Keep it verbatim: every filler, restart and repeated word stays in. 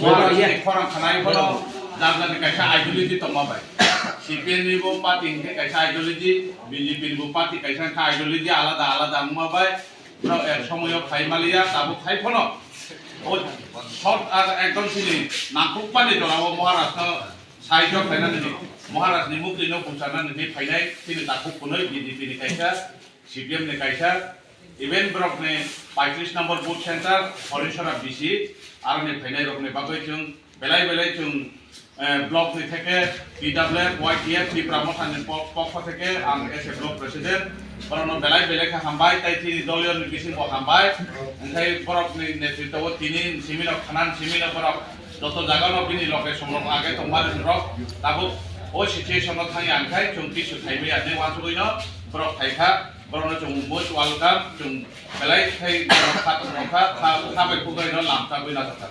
Borok chini khorang khanai phano jar jarni kaisa ideology tongma bai. C P M ni bo party hinkhe kaisa ideology, B J P ni bo party kaisa hinkhe ideology alada alada wngma bai. Borok ek somoyo phai maliya, tabuk hai phano. O short ar ekdom chini nangkukmani jorao Maharaj no sahajyo khlainani, Maharaj ni mukti no pungcharnani phainai chini takhuk kunui B J P ni kaisa, C P M ni kaisa, even borok ni paitris number booth center, Horisora B C, aroni phainai rok ni bagwi chwng belai belai chwng, eh, block ni theke T W F, Y T F, Tipra Motha ni pok-, pokho theke ang as a block president, borok no belai belai khe hambai, tai chini doliyo ni bisingo hambai, hwnkhe borok ni netritwo tini simi no khanan simi no borok joto jaga no bini location rok age tongma rok tabuk o situation no thangya, hwnkhe chwng kisu thaibai ya, ne wansugwi no borok thaikha. Borokno chwng most welcome, chwng belai khai borok kha tongmokha, kha, kha bai khubai no lamchagwi najakha.